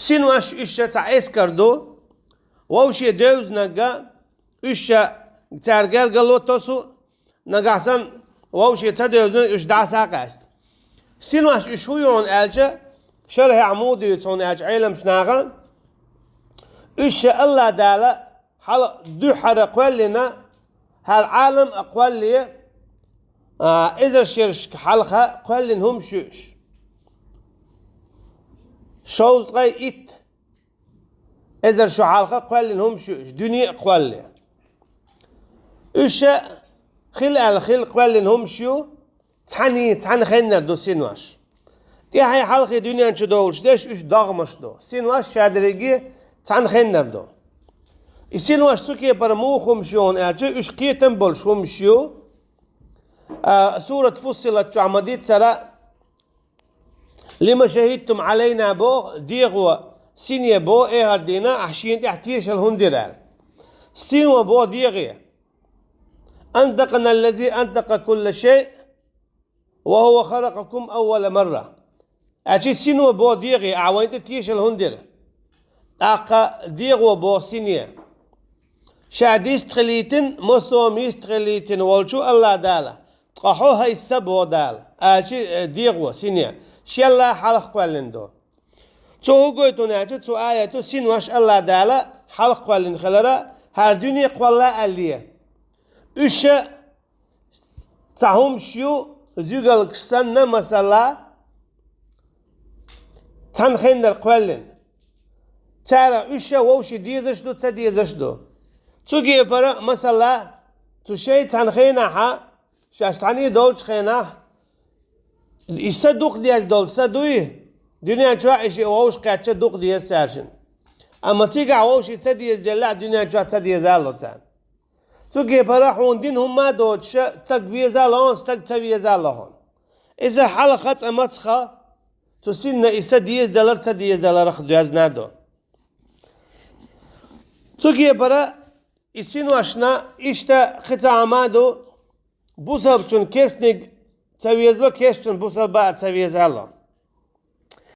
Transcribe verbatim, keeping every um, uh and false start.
Синош уьш ца эскар ду, вовше девзанага уьш цар гаргало тосу, нагахь санна вовше ца девзанага уьш дӀа а ца къаьста. Синош уьш хӀун ю хьуна аьлча, шархьехь муха дуьйцу хьуна аьлча Ӏеламчу наха, уьш ша Аллах Дала хьалха дуьххьара кхоьллина, хӀара Ӏалам а кхоьлле, а, эзар шерашка хьалха кхоьллина хӀумаш ю уьш. Шовзткъе итт эзар шу хьалха кхоьллина хӀумаш ю уьш, дуьне а кхоьлле. Уьш хила аьлла хила кхоьллина хӀумаш ю, цхьаьний цхьана хеннара ду синош. ТӀаьхье хьалхе дуьнен чу довлуш дерш уьш догӀмаш ду. Синош шадерриге цхьана хеннара ду. И синош цу кепара муха хӀумаш ю хьуна аьлча, уьш кхетам болуш хӀумаш ю. А, сурат Фуссилат чохь ма-дийццара, «Лима шахидтум Ӏалайна» боху, дегӀо сине боху эхар дийна, ахь шена тӀехь тешалла хӀунда дира аьлла. Сино боху дегӀе: «Антакъана ллази антакъа кулла шай, ва хӀува халакъакум аввала марра». Аьлча сино боху дегӀе, ахь вайна тӀе тешалла хӀунда дира? ТӀаккха дегӀо боху сине: «Ша дистхилийтина, массо а мистхилийтина волчу Аллах Дала, ткъа хьо хӀайса боху Дала», аьлча, э, дегӀо сине, шелла хьалха кхоьллина ду. Цо хӀун гойту аьлча, цу аято синош Аллах Дала хьалха кхоьллина хилара, хӀара дуьне кхолла аьлле. Уьш ша цхьа хӀумаш ю, зуьгалгаш санна, масала, цхьана хеннара кхоьллина. Цара уьш ша вовши дезаш ду, ца дезаш ду. Цу кепара, масала, цу шай цхьана хенахьа, шаьш цхьаьний долчу хенахь, и са дукха деза долу са дуй, дуьнен чохь и шиъ вовшах кхетча дукха деза цаьршинна. Амма цигахь вовши ца деза деллехь, дуьнен чохь ца деза а ло царна. Цу кепара хьуна дина хӀумма а доцуша, стаг веза а ло хьуна, стаг ца веза а ло хьуна. Иза хьалха цкъа мацха, цу синна и са дезадалар ца дезадаларх доьзна а ду. Цу кепара и синошна иштта кхин цхьа хӀума а ду, бусалбачун кесниг ца везало, кесачун бусалба а ца веза а ло.